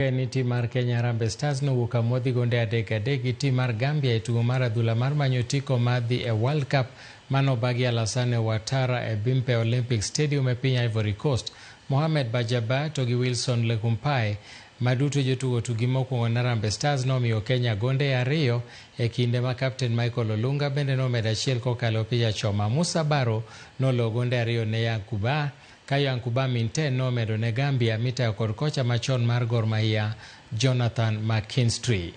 En ni tim mar Kenya Harambee Stars nowuok amodhi gonde 3-3 gi tim mar Gambia e tugo mar adhula mar manyo otiko mar dhi e World Cup manobagi Alassane Ouattara e Bimpe Olympic Stadium e piny Ivory Coast. Mohamed Bajaba to gi Wilson Lekumpai maduto jotugo tugi mokwongo ne Harambee Stars nomiyo Kenya gonde 2 e kinde ma kapten Michael Olunga bende nomedo achiel kokalo opich achoma. Musa Barrow noloyo gonde 2 ne Yankuba ka Yankuba Minteh nomedo ne Gambia mitayo kod kocha machon mar Gor Mahia Jonathan McKinstry.